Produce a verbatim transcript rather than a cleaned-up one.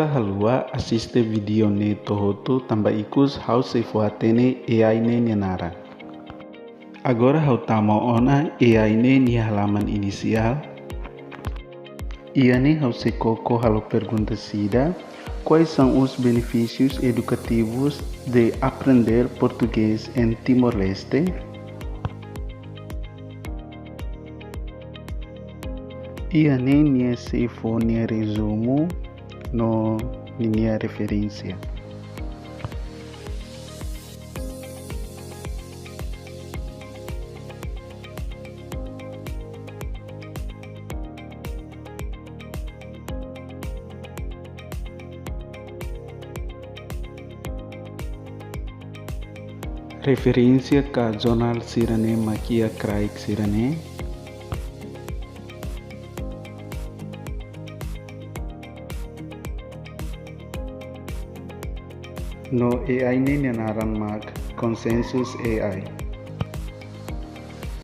Haluha asiste vídeo ne'e to'o hotu tanba ikus ha'u sei fó-hatene A I ne'e nia naran. Agora ha'u tama ona A I ne'e nia halaman inisiál. Iha ne'e ha'u sei koko halo pergunta sira: Quais são os benefícios educativos de aprender português em Timor-Leste? Iha ne'e nia sei fó nia rezumu no ninia referénsia. Referénsia ka jornál sira-ne'e mak iha kraik sira-ne'e. No A I ne'e nia naran mak Consensus A I.